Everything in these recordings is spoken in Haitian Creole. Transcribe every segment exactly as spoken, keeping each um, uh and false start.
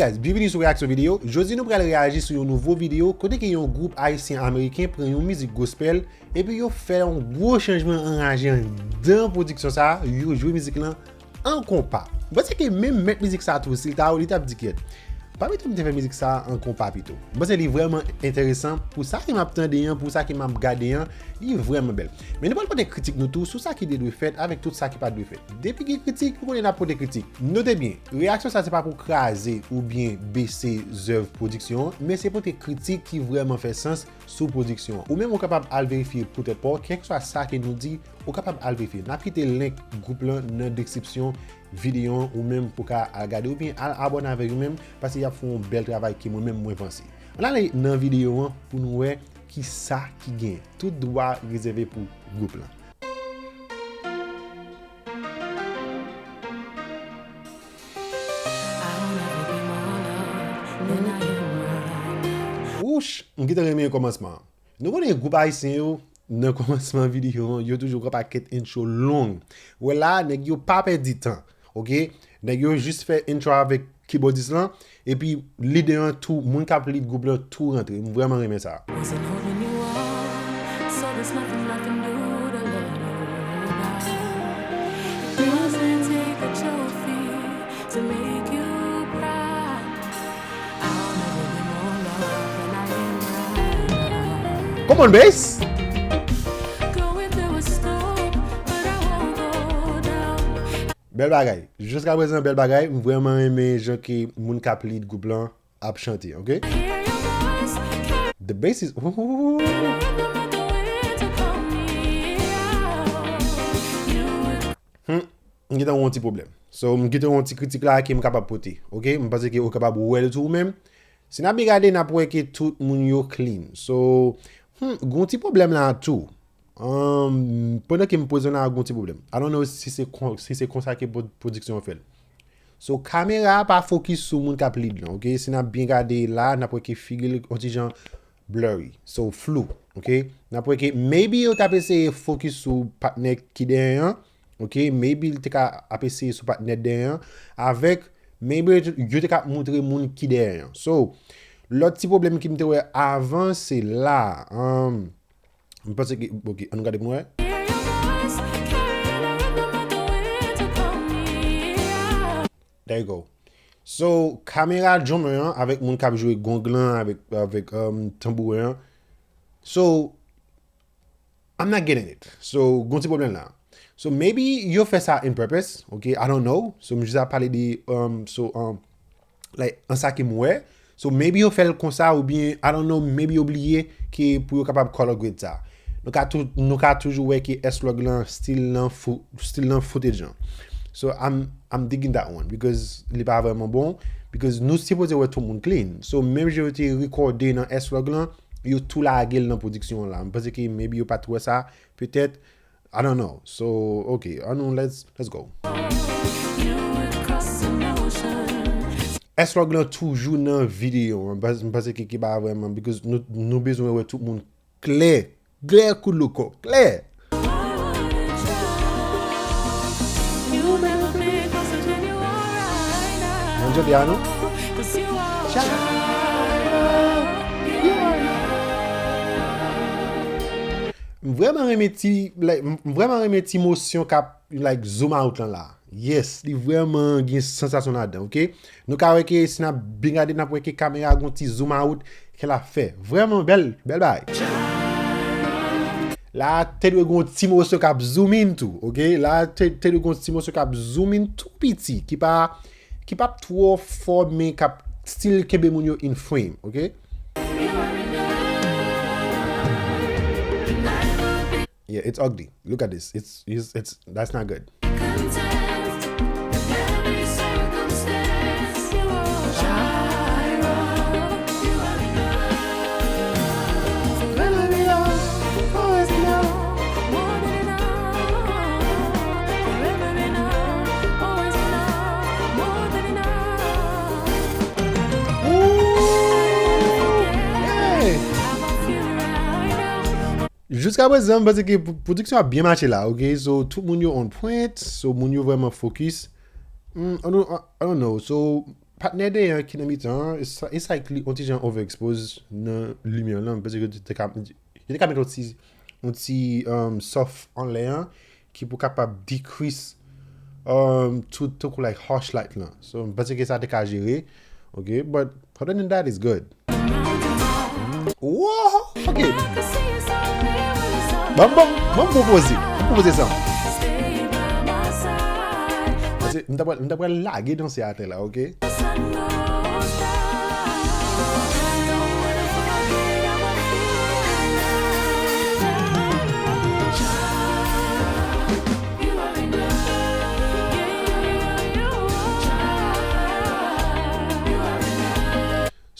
Guys, byenveni sou Reyaksyon Videyo. Jodi nou pral reyaji sou yon nouvo videyo kote ke yon gwoup ayisyen ameriken pran yon mizik gospel epi yo fè yon gwo chanjman anraje anndan pwodiksyon sa a, yo jwe mizik lan an konpa. M panse ke menm mèt mizik sa a tou, si l ta ou, li t ap di kyèt. Pa pito m te fè mizik sa a an konpa pito. M panse li vrèman enteresan pou sa ke m ap tande an, pou sa ke m ap gade an, li vrèman bèl. Men nou pral pote kritik nou tou sou sa ki te dwe fèt avèk tout sa ki pa t dwe fèt. Depi gen kritik, nou konnen n ap pote kritik. Note byen, reyaksyon sa se pa pou kraze oubyen bese zèv pwodiksyon an, men se pote kritik ki vrèman fè sans sou pwodiksyon an. Ou menm ou kapab al verifye pou tèt pa w, kèlkeswa sa ke nou di, ou kapab al verifye. N ap kite link gwoup lan nan deskripsyon videyo an, ou menm pou ka al gade oubyen al abòne avèk yo menm, paske y ap fè yon bèl travay ke mwen menm mwen panse. Ann ale nan videyo an pou nou wè ki sa ki gen. Tout dwa rezève pou gwoup lan. Wouch, m gentan renmen kòmansman an. Nou konnen gwoup ayisyen yo, nan kòmansman videyo an, yo toujou gen yon pakèt intro long. Ou wè la, nèg yo pa pèdi tan, oke? Nèg yo jis fè intro avèk kibòdis lan, epi lead an tou, moun k ap lead gwoup lan tou rantre. M vrèman renmen sa. Wasn't holding you up, so there's nothing I can do to let you down. It doesn't take a trophy to make you proud. I'll never be more loved than I am right now. Come on, bass! Going through a storm, but I won't go down. Bèl bagay. Jiska prezan, bèl bagay. M vrèman renmen jan ke moun k ap lead gwoup lan ap chante, oke? Hear your voice, can The bass is, ooh. Rhythm of the wind to call me out. You Hmm, m gentan wè yon ti pwoblèm. So, m gentan wè yon ti kritik la ke m kapab pote. Oke? M panse ke ou kapab wè l tou ou menm. Si n ap byen gade, n ap wè ke tout moun yo clean. So, hmm, gen yon ti pwoblèm la tou. Um, pandan ke m poze la, gen yon ti pwoblèm. I don't know si se kon, si se konsa ke pwod-, pwodiksyon an fè l. So, kamera a pa fokis sou moun k ap lead lan, oke? Si n ap byen gade la, n ap wè ke figi l yon ti jan blurry. So, flou, oke? N ap wè ke maybe yo t ap eseye fokis sou patnè ki dèyè an, oke? Maybe li te ka ap eseye sou patnè dèyè an, avèk, maybe yo te ka ap moutre moun ki dèyè an. So, lòt ti pwoblèm ke m te wè avan, se la, um, m panse ke, oke, ann gade pou nou wè. There you go. So, kamera drummer an avèk moun k ap jwe gong lan, avèk, avèk, um, tanbouren an. So, I'm not getting it. So, gon ti pwoblèm la. So, maybe yo fè sa in purpose, ok? I don't know. So, m jis ap pale de, um, so, um, like, an sa ke m wè. So, maybe yo fè l konsa, oubyen, I don't know, maybe yo bliye ke pou yo kapab color grade sa. Nou ka tou-, nou ka toujou wè ke S-Log lan still nan fo-, still nan footage lan. So, I'm, I'm digging that one, because li pa vrèman bon, because nou sipoze wè tout moun clean. So, menm jan yo te rekòde nan S-Log lan, yo tou lage l nan pwodiksyon an la. M panse ke maybe yo pa t wè sa, petèt, I don't know. So, ok, annou, let's, let's go. S-Log lan toujou nan videyo an. M pa, m panse ke, ke pa vrèman, because nou, nou bezwen wè tout moun klè. Klè kou loko. Klè! Mwen jodi a nou. M vrèman renmen ti, like, m vrèman renmen ti motion k ap, like, zoom out lan la. Yes, li vrèman gen sansasyon ladan, ok? Nou ka wè ke si n ap byen gade, n ap wè ke kamera gon ti zoom out ke l ap fè. Vrèman bèl, bèl bagay. La, te dwe gon ti motion k ap zoom in tou, ok? La, te, te dwe gon ti motion k ap zoom in tou piti, ki pa, ki p ap twò fò, men k ap still kenbe moun yo in frame, ok? Yeah, it's ugly. Look at this. It's, it's, it's, that's not good. Jiska prezan, m panse ke pwodiksyon an ap byen mache la, ok? So, tout moun yo on point, so, moun yo vrèman focus. Mm, I don't, I, I don't know. So, patnè dèyè an ki nan mitan an, e sa, e sa k li, yon ti jan overexpose nan limyè lan. M panse ke yo te ka, yo te ka met yon ti, yon ti, um, soft anlè an, ki pou kapab decrease, um, tout, tankou, like, harsh light lan. So, m panse ke sa te ka jere. Ok, but other than that, it's good. Wow! Ok. Ban m, ban m, ban m pwopoze. Ban m pwopoze sa. Paske m ta pral, m ta pral lage danse atè la, ok?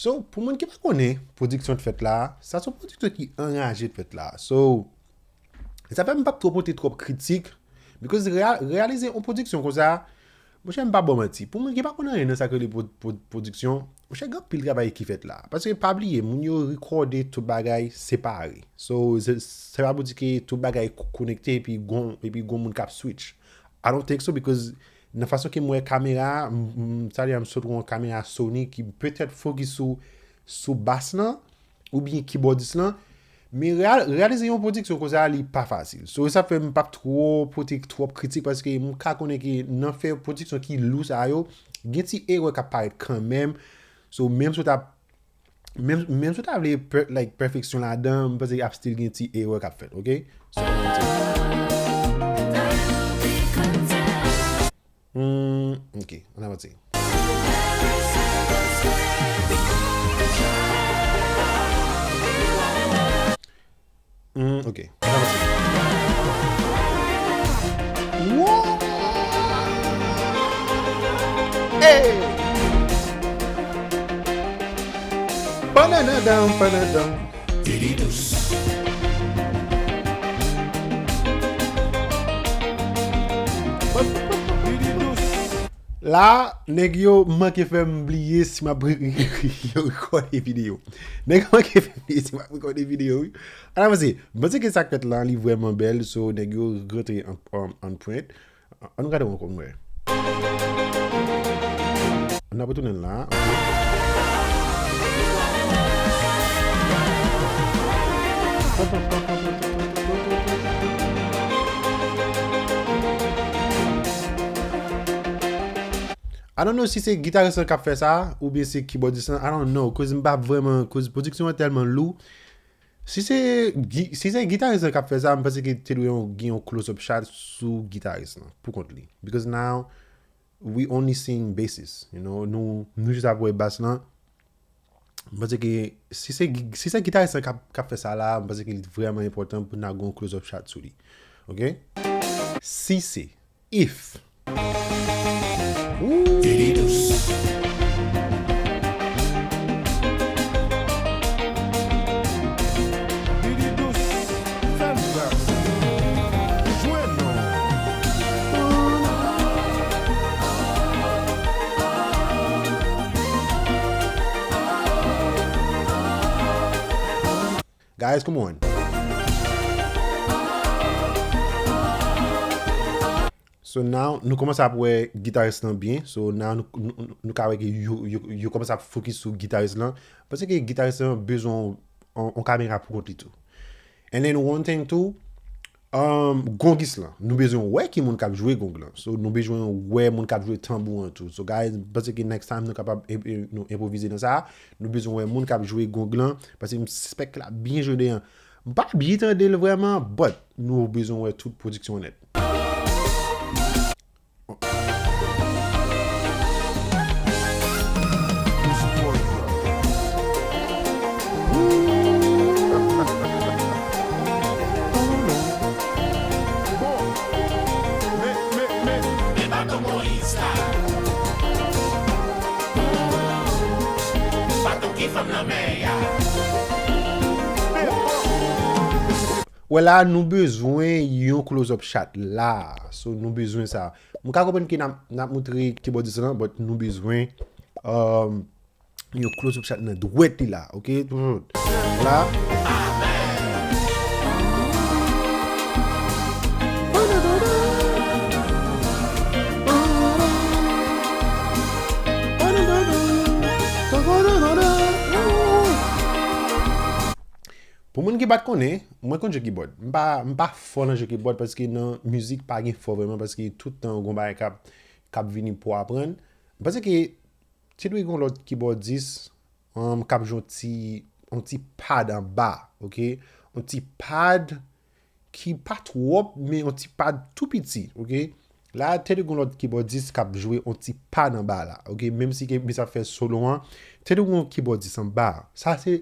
So, pou moun ki pa konnen pwodiksyon t fèt la, sa se yon pwodiksyon ki anraje t fèt la. So, sa fè m p ap twò pote twòp kritik, because reya-, reyalize yon pwodiksyon konsa, monchè, m pa ba w manti. Pou moun ki pa konn anyen nan sa k rele pwo-, pwo-, pwodiksyon, monchè, gen anpil travay ki fèt la. Paske pa bliye, moun yo rekòde tout bagay separe. So, se, se pa pou di ke tout bagay ko-, konekte epi gon, epi gon moun k ap switch. I don't think so, because nan fason ke m wè kamera, m, m, sa li a, m sot wè yon kamera Sony ki petèt fokis sou, sou bas lan, oubyen kibòdis lan. Men real-, reyalize yon pwodiksyon konsa, li pa fasil. So, sa fè m p ap twò pote twòp kritik, paske m ka konnen ke nan fè pwodiksyon ki lou sa yo, gen ti erè k ap parèt kanmenm. So, menm si w ta Menm, menm si w ta vle per-, like, pèfeksyon ladan, m panse ap still gen ti erè k ap fèt, ok? So, ann avanse. Hmm, ok, ann avanse. Hmm, ok. Wow! Hey! Pananadam, panadam. Didi dous. Didi dous. La, nèg yo manke fè m bliye si m ap re-, re-, re-, rekòde videyo. Nèg yo manke fè m bliye si m ap rekòde videyo, wi. Ann avanse, m panse ke sa k fèt la, li vrèman bèl, so nèg yo rantre an, an, an print. Ann nou gade ankò, nou wè. Ann ap retounen la, ok. I don't know si se gitaris lan k ap fè sa, oubyen se kibòdis lan. I don't know, cause m pa vrèman, cause pwodiksyon an tèlman lou. Si se gi-, si se gitaris lan k ap fè sa, m panse ke te dwe yon, gen yon close up shot sou gitaris lan, pou kont li. Because now, we only seeing basses, you know, nou, nou jis ap wè bas lan. M panse ke si se gi-, si se gitaris lan k ap, k ap fè sa la, m panse ke li vrèman enpòtan pou n ta gen yon close up shot sou li. Ok? Si se, if. Ooh. Didi dous. Didi dous. Fè l gras. Jwenn nou. Guys, come on. So now, nou kòmanse ap wè gitaris lan byen. So now, nou, nou, nou, nou ka wè ke yo, yo, yo kòmanse ap fokis sou gitaris lan. Paske gitaris lan bezwen yon, yon kamera pou kont li tou. And then one thing too, um, gongis lan. Nou bezwen wè ki moun k ap jwe gong lan. So, nou bezwen wè moun k ap jwe tanbou an tou. So, guys, m panse ke next time nou kapab enp-, nou enpwovize nan sa. Nou bezwen wè moun k ap jwe gong lan. Paske m sispèk ke l ap byen jwe dedan. M pa byen tande l vrèman, but nou bezwen wè tout pwodiksyon nèt. Wè la, nou bezwen yon close up shot la. So, nou bezwen sa. M ka konprann ke n ap, n ap moutre kibòdis lan, but nou bezwen, um, yon close up shot nan dwèt li la, ok? Vwala. Pou moun ki pa t konnen, mwen konn jwe kibòd. M pa, m pa fò nan jwe kibòd paske nan mizik pa gen fò vrèman paske tout tan gon bagay k ap, k ap vini pou aprann. M panse ke te dwe gen yon lòt kibòdis um, k ap jwe yon ti, yon ti pad anba, oke? Yon ti pad ki pa twòp, men yon ti pad tou piti, oke? La, te dwe gen yon lòt kibòdis k ap jwe yon ti pad anba la, oke? Menm si ke misye ap fè solo an, te dwe gen yon kibòdis anba. Sa se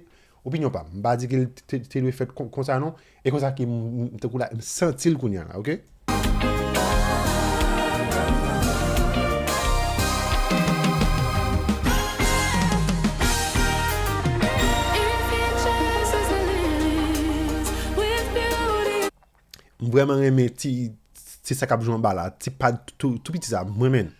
opinyon pa m. M pa di ke l te, te dwe fèt kon, konsa non. E konsa ke m, m, tankou la, m santi l kounye a la, oke? M vrèman renmen ti, ti sa k ap jwe anba la, ti pad tou, tou piti sa, m renmen l.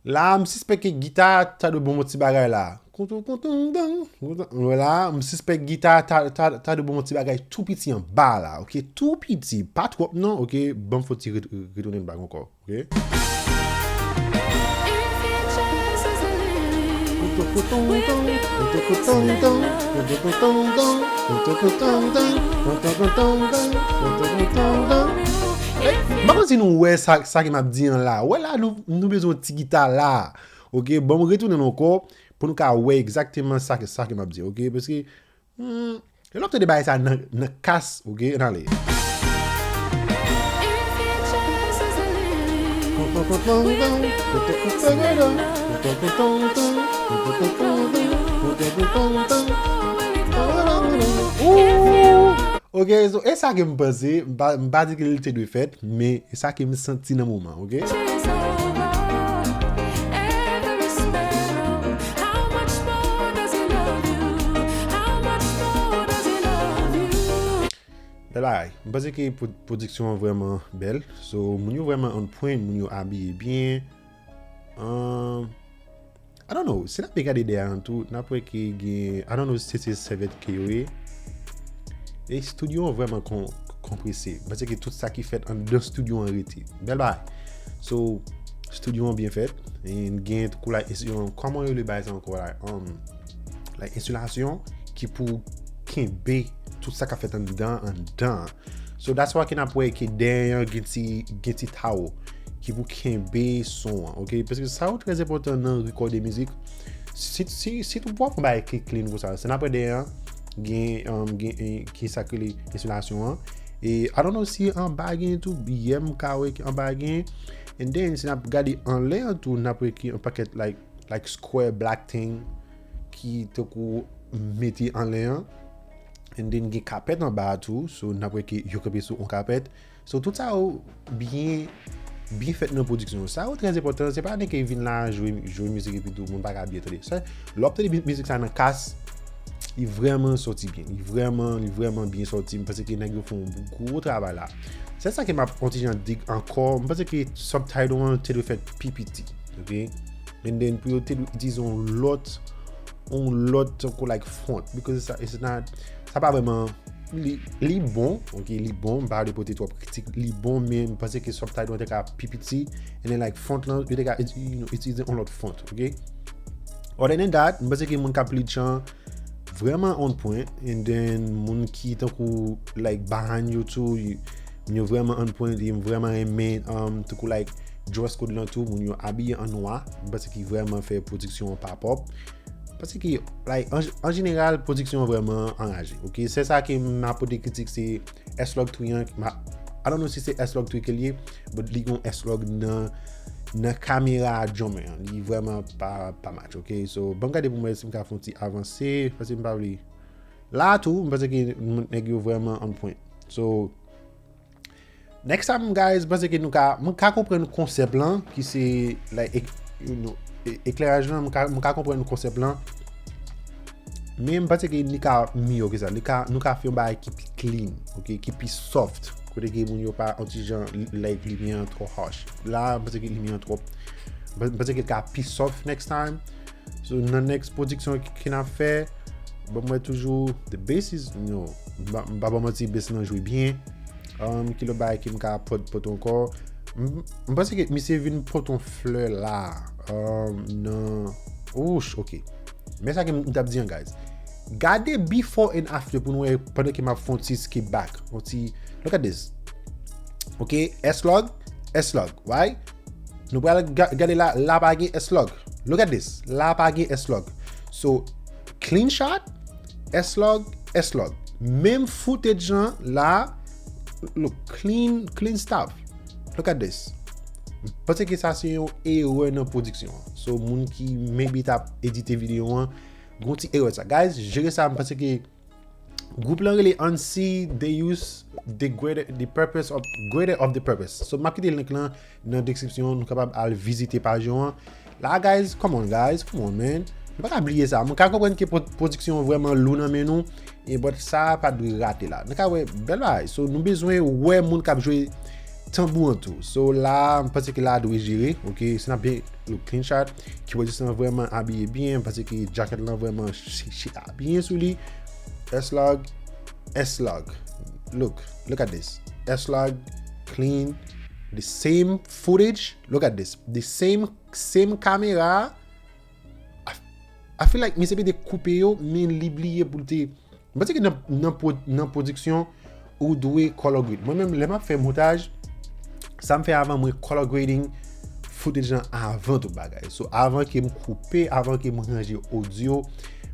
La, m sispèk ke gita ta dwe ban m yon ti bagay la. Konton, konton, dan, konton. Wè la, m sispèk gita ta, ta, ta dwe ban m yon ti bagay tou piti anba la, oke? Tou piti, pa twòp non, oke? Ban m fè yon ti ret-, retounen bak ankò, oke? M pa konn si nou wè sa, sa ke m ap di an la. Wè la, nou, nou bezwen yon ti gita la. Oke, bon, m retounen l ankò pou nou ka wè egzakteman sa, sa ke m ap di, oke? Paske, hmm, lè w ap tande bagay sa nan, nan kas, oke, ann ale. Ooh. Ok, so, e sa ke m panse, m pa, m pa di ke li te dwe fèt, men e sa ke m santi nan moman, ok? Bèl bagay. M panse ke pwo-, pwodiksyon an vrèman bèl. So, moun yo vrèman on point, moun yo abiye byen. Ahn, I don't know, si n ap gade dèyè an tou, n ap wè ke gen, I don't know si se sèvyèt ke yo ye. E estidyo an vrèman kon-, konprese. M panse ke tout sa ki fèt anndan estidyo an rete. Bèl bagay. So, estidyo an byen fèt. E gen kou la, e, kòman yo rele bagay sa ankò la? Um, like, ensilasyon ki pou kenbe tout sa k ap fèt anndan, anndan an. So, that's why ke n ap wè ke dèyè an gen ti, gen ti tawo ki pou kenbe son an, ok? Paske sa yo trè enpòtan nan rekòde mizik. Si, si, si w ap fè yon bagay ki clean konsa, si n ap wè dèyè an, gen, um, gen, eh, ki sa k rele ensilasyon an. E, I don't know si anba gen tou, yè m ka wè ki anba gen. And then, si n ap gade anlè an tou, n ap wè ki yon pakèt, like, like, square black thing ki tankou mete anlè an. And then gen kapèt anba a tou, so n ap wè ke yo kanpe sou yon kapèt. So tout sa yo byen, byen fèt nan pwodiksyon. Sa yo trè enpòtan, se pa nèg ki vin la jwe, jwe mizik epi tou moun pa ka byen tande. Sa, lè w ap tande mi-, mizik sa nan kas, li vrèman sòti byen. Li vrèman, li vrèman byen sòti. M panse ke nèg yo fè yon gwo travay la. Se sa ke m ap yon ti jan dig ankò. M panse ke subtitle an te dwe fèt pi piti, ok? And then pou yo te dwe itilize yon lòt, yon lòt tankou like font, because it's, it's not, sa pa vrèman, li, li bon, ok, li bon, m pa vle pote twòp kritik, li bon, men m panse ke subtitle an te ka pi piti, and then like font lan, yo te ka, you know, itilize yon lòt font, ok? Other than that, m panse ke moun k ap lead chan vrèman on point, and then moun ki tankou like behind yo tou, y-, moun yo vrèman on point, e m vrèman renmen, um, tankou like dress code lan tou, moun yo abiye an nwa, m panse ki vrèman fè pwodiksyon an pop up. Paske, like, an, an jeneral, pwodiksyon an vrèman anraje, ok? Sèl sa ke m ap pote kritik, se S-Log three an, ma, I don't know si se S-Log three ke l ye, but li gon S-Log nan, nan kamera a drummer an. Li vrèman pa, pa match, ok? So, ban m gade pou m wè si m ka fè yon ti avanse, paske m pa vle. La tou, m panse ke m, nèg yo vrèman on point. So, next time, guys, m panse ke nou ka, m ka konprann konsèp lan, ki se, like, ek-, you know, e-, ekleraj lan, m ka, m ka konprann konsèp lan. Men m panse ke li ka miyò ke sa. Li ka, nou ka fè yon bagay ki pi clean, ok, ki pi soft. Kote ke moun yo pa yon ti jan, like, limyè an twò harsh. La, m panse ke limyè an twòp. M panse ke li ka pi soft next time. So, nan next pwodiksyon ki, ki n ap fè, ban m wè toujou, the bass is, you know, m pa, m pa ba w manti, bass lan jwe byen. Um, ki lòt bagay ke m ka pot-, pote ankò? M, m panse ke misye vin pote yon flè la. Um, nan, ouch, ok. Men sa ke m t ap di an, guys. Gade before and after pou nou wè pandan ke m ap fè yon ti skip back. Yon ti, look at this. Ok, S-Log, S-Log, right? Nou pral ga- gade la, la pa gen S-Log. Look at this. La pa gen S-Log. So, clean shot, S-Log, S-Log. Menm footage lan la, look, clean, clean stuff. Look at this. M panse ke sa se yon erè nan pwodiksyon an. So, moun ki maybe t ap edite videyo an, gon ti erè sa. Guys, jere sa, m panse ke gwoup lan rele Ansi, they use the greater, the purpose of, greater of the purpose. So, m ap kite link lan nan deskripsyon, nou kapab al vizite paj yo an. La, guys, come on, guys, come on, man. Nou pa ka bliye sa. Mwen ka konprann ke pwo- pwodiksyon an vrèman lou nan men nou, e but sa pa dwe rate la. Nou ka wè bèl bagay. So, nou bezwen wè moun k ap jwe tanbou an tou. So, la, m panse ke la dwe jere, ok? Si n ap byen, look, clean shot, kibòdis lan vrèman abiye byen, m panse ke jacket lan vrèman chi- chita byen sou li. S-Log, S-Log. Look, look at this. S-Log, clean, the same footage, look at this. The same, same camera. I, I feel like misye pete koupe yo, men li bliye pou l te. M panse ke nan, nan, pwo- nan pwodiksyon, ou dwe color grade. Mwen menm, lè m ap fè montaj, sa m fè avan, mwen color grading footage lan avan tout bagay. So, avan ke m koupe, avan ke m ranje audio,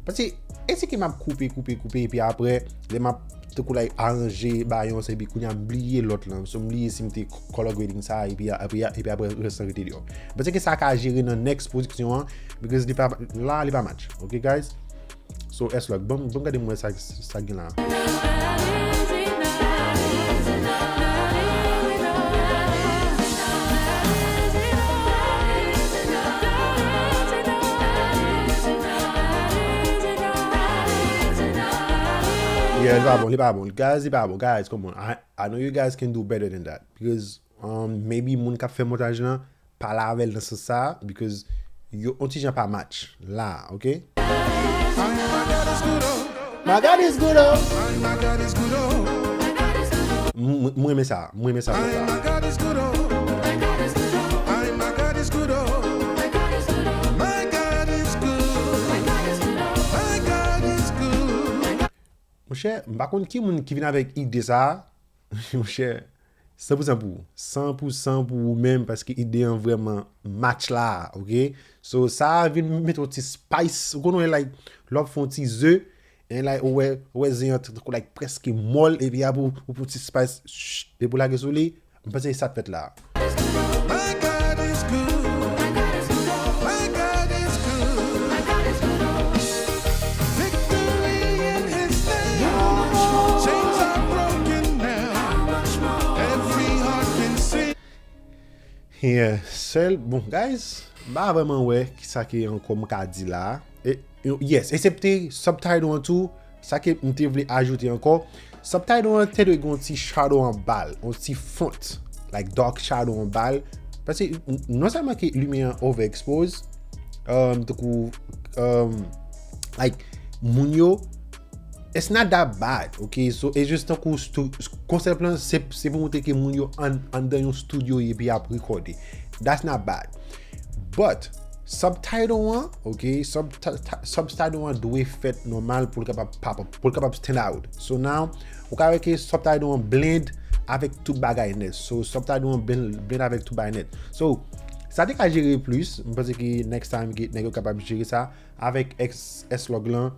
paske esi ke m ap koupe, koupe, koupe, epi apre, lè m ap tankou like aranje bagay yon sens, epi kounye a m bliye lòt lan. So, m bliye si m te color grading sa, epi, epi, epi apre rès lan rete deyò. M panse ke sa ka jere nan next pwodiksyon an, because li pa, la, li pa match. Ok, guys? So, S-Log, bon, bon gade mwen sa, sa gen la. Yeah, li pa bon, li pa bon. Guys, li pa bon. Guys, come on. I, I know you guys can do better than that. Because, um, maybe moun k ap fè montaj lan, pale avè l nan sans sa, because yo, yon ti jan pa match la, ok? My God is good, oh. My God is good, oh. M- m- Mwen renmen sa, mwen renmen sa pou sa. My God is good, oh. My God is good, oh. My God is good, oh. My God is good. My God is good. Monchè, m pa konn ki moun ki vin avèk ide sa a. Monchè, san pou san pou ou. San pou san pou ou menm, paske ide an vrèman match la, ok? So, sa a vin mete yon ti spice. Ou konnen, like, lè w ap fè yon ti ze, and, like, ou wè, ou wè ze an tankou, like, prèske mòl, epi apre ou, ou pran yon ti spice, ch, epi ou lage sou li, m panse se sa k fèt la. My God is good. My God is good. Victory in his name. Chains are broken now. Every heart can sing. Yeah, sèl, bon, guys, m pa vrèman wè kisa ke ankò m ka di la. E, yes, eksepte subtitle an tou, sa ke m te vle ajoute ankò, subtitle an te dwe gen yon ti shadow anba l, yon ti font, like dark shadow anba l. Paske n- non sèlman ke limyè an overexpose, um, tankou, um, like, moun yo, it's not that bad, ok? So, e jis tankou stu- konsèp lan, se, se pou montre ke moun yo an- anndan yon studio epi y ap rekòde. That's not bad. But, subtitle an, ok, sub- ta- ta- subtitle an dwe fèt nòmal pou l kapab pop up, pou l kapab stand out. So now, ou ka wè ke subtitle an blend avèk tout bagay nèt. So, subtitle an blend, blend avèk tout bagay nèt. So, sa te ka jere plis, m panse ke next time, ke nèg yo kapab jere sa avèk S-Log lan.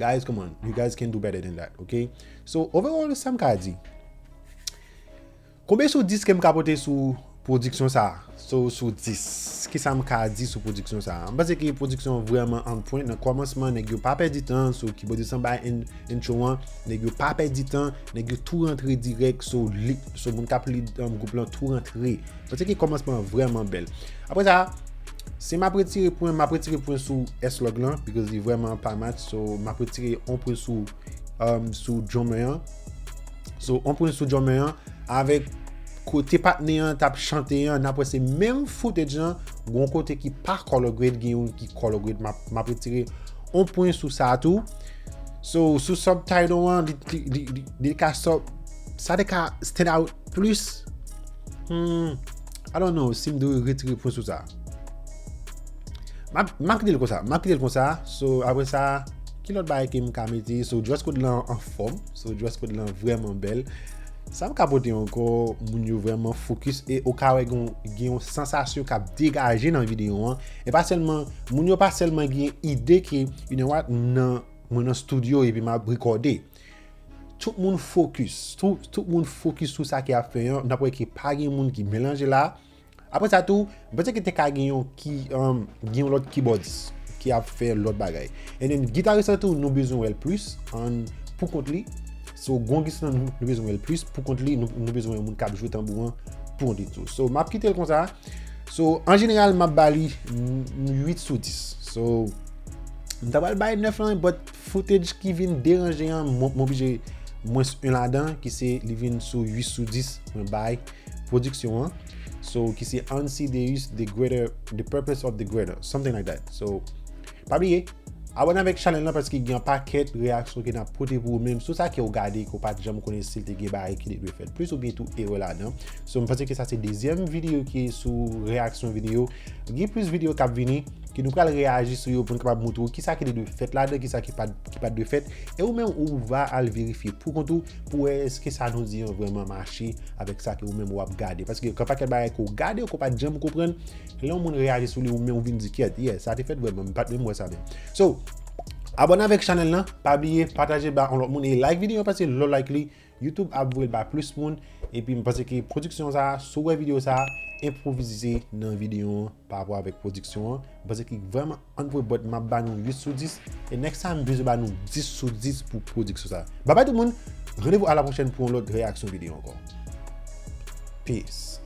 Guys, come on, you guys can do better than that, ok? So, overall, sa m ka di. Konbyen sou dis ke m ka pote sou pwodiksyon sa a? So, sou dis, kisa m ka di sou pwodiksyon sa a? M panse ke pwodiksyon an vrèman on point. Nan kòmansman, nèg yo pa pèdi tan, so kibòdis lan bay in- intro an, nèg yo pa pèdi tan, nèg yo tou rantre dirèk, so, li- so moun k ap lead, um, gwoup lan tou rantre. M panse ke kòmansman an vrèman bèl. Apre sa, si m ap retire pwen, m ap retire pwen sou S-Log lan, because li vrèman pa match, so m ap retire yon pwen sou, um, sou drummer an. So, yon pwen sou drummer an, avèk kote patnè an t ap chante an, n ap wè se menm footage lan, gon kote ki pa color grade, gen youn ki color grade, m ap, m ap retire yon pwen sou sa tou. So, sou subtitle an, li, li, li, li, li ka sub, sa te ka stand out plis. Hmm, I don't know si m dwe retire pwen sou sa. M ap, m ap kite l konsa. M ap kite l konsa. So, apre sa, ki lòt bagay ke m ka mete? So, dress code lan anfòm. So, dress code lan vrèman bèl. Sa m ka pote ankò, moun yo vrèman focus e ou ka wè gen, gen yon sansasyon k ap degaje nan videyo an. E pa sèlman, moun yo pa sèlman gen ide ke, you know what, m nan, mwen nan studio epi m ap rekòde. Tout moun focus. Tout, tout moun focus sou sa ke y ap fè an. N ap wè ke pa gen moun ki melanje la. Apre sa tou, m panse ke te ka gen yon ki, um, gen yon lòt keyboardist ki ap fè lòt bagay. And then, gitaris lan tou, nou bezwen wè l plis, an, pou kont li. So, gongis lan, nou, nou bezwen wè l plis pou kont li, nou, nou bezwen yon moun k ap jwe tanbou an pou kont li tou. So, m ap kite l konsa. So, an jeneral, m ap ba li uit sou dis. So, m ta pral bay nèf lan, but footage ki vin deranje an, m, m oblije mwens en ladan, ki se li vin sou uit sou dis, mwen bay pwodiksyon an. So, ki se Ansi Deus, The Greater, The Purpose of the Greater, something like that. So, pa bliye, abòne avèk chanèl lan paske gen yon pakèt reyaksyon ke n ap pote pou ou menm sou sa ke w gade, ke w pa t janm konnen si l te gen bagay ki te dwe fèt plis oubyen tou erè ladan. So, m panse ke sa se dezyèm videyo ki sou reyaksyon videyo. Gen plis videyo k ap vini, ke nou pral reyaji sou yo pou n kapab montre w kisa ki te dwe fèt ladan, kisa ki pa, ki pa t dwe fèt. E ou menm, ou va al verifye pou kont ou, pou wè èske sa nou di an vrèman mache avèk sa ke ou menm w ap gade. Paske gen pakèt bagay ke w gade, ke w pa t janm konprann, lè yon moun reyaji sou li, ou menm ou vin di, "Kyèt, yeah, sa te fèt vrèman, m pa t menm wè sa menm." So, abòne avèk chanèl lan, pa bliye pataje ba yon lòt moun e like videyo an, paske lè w like li, YouTube ap voye l ba plis moun. Epi m panse ke pwodiksyon sa, si w wè videyo sa, enpwovize nan videyo an pa rapò avèk pwodiksyon an. M panse ke vrèman anpwe, but m ap ba nou uit sou dis. E next time, m bezwen ba nou dis sou dis pou pwodiksyon sa. Babay tout moun, randevou a la pwochèn pou yon lòt reyaksyon videyo ankò. Peace.